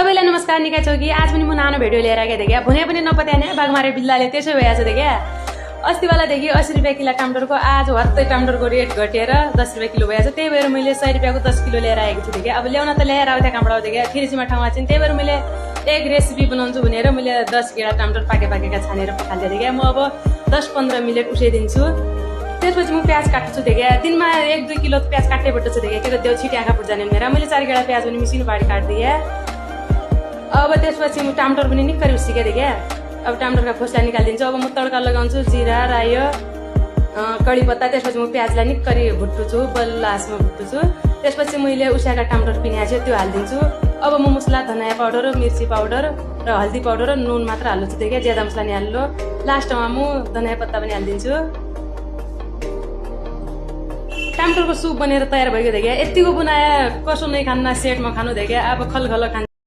सबैलाई नमस्कार निकै छौ कि आज पनि म नानो भिडियो लिएर आएको थिएँ क्या भने पनि नपत्याने बाघमारे बिल्लाले त्यसो भइरहेछ क्या अस्तिवालादेखि 80 रुपियाँ किलो टमाटरको आज हत्तै टमाटरको रेट घटेर 10 रुपियाँ किलो भएछ त्यही भएर मैले 100 रुपियाँको 10 किलो लिएर आएको थिएँ क्या अब ल्याउन त ल्याएर आउँथे कहाँबाट आउँथे क्या फिरिसीमा ठाउँमा चाहिँ त्यही भएर मैले एक रेसिपी बनाउँछु भनेर मैले 10 गेडा टमाटर पाकेका छानेर पखाल्दै थिएँ क्या म अब 10-15 मिनट उसाइदिन्छु त्यसपछि म प्याज काट्छु थिएँ क्या दिनमा 1-2 किलो प्याज काट्नै पर्छ थिएँ क्या त्यो छिटी आँखा पुग्दैन मेरा मैले 4 गेडा प्याज पनि मिसिन बाडी काट्दिएँ अब त्यसपछि म टमाटर पनि निकै उसिके थिएँ क्या अब टमाटरका खोस्ला निकालिदिन्छु अब म तड्का लगाउँछु जिरा राई कडी पत्ता त्यसपछि म प्याजलाई निकै भुट्छु बल्ल आँचमा भुट्छु त्यसपछि मैले उसाएका टमाटर पिन्याएको त्यो हालिदिन्छु अब म मसला धनियाँ पाउडर मिर्ची पाउडर र हल्दी पाउडर र नुन मात्र हाल्छु थिएँ क्या ज्यादा मसला नि हाल्नु लास्टमा म धनियाँ पत्ता पनि हालिदिन्छु टमाटरको सुप बनेर तयार भइगयो क्या यतिको बनाए कसो नै खान्न सेटमा खानु थियो क्या अब खलखल खान्छ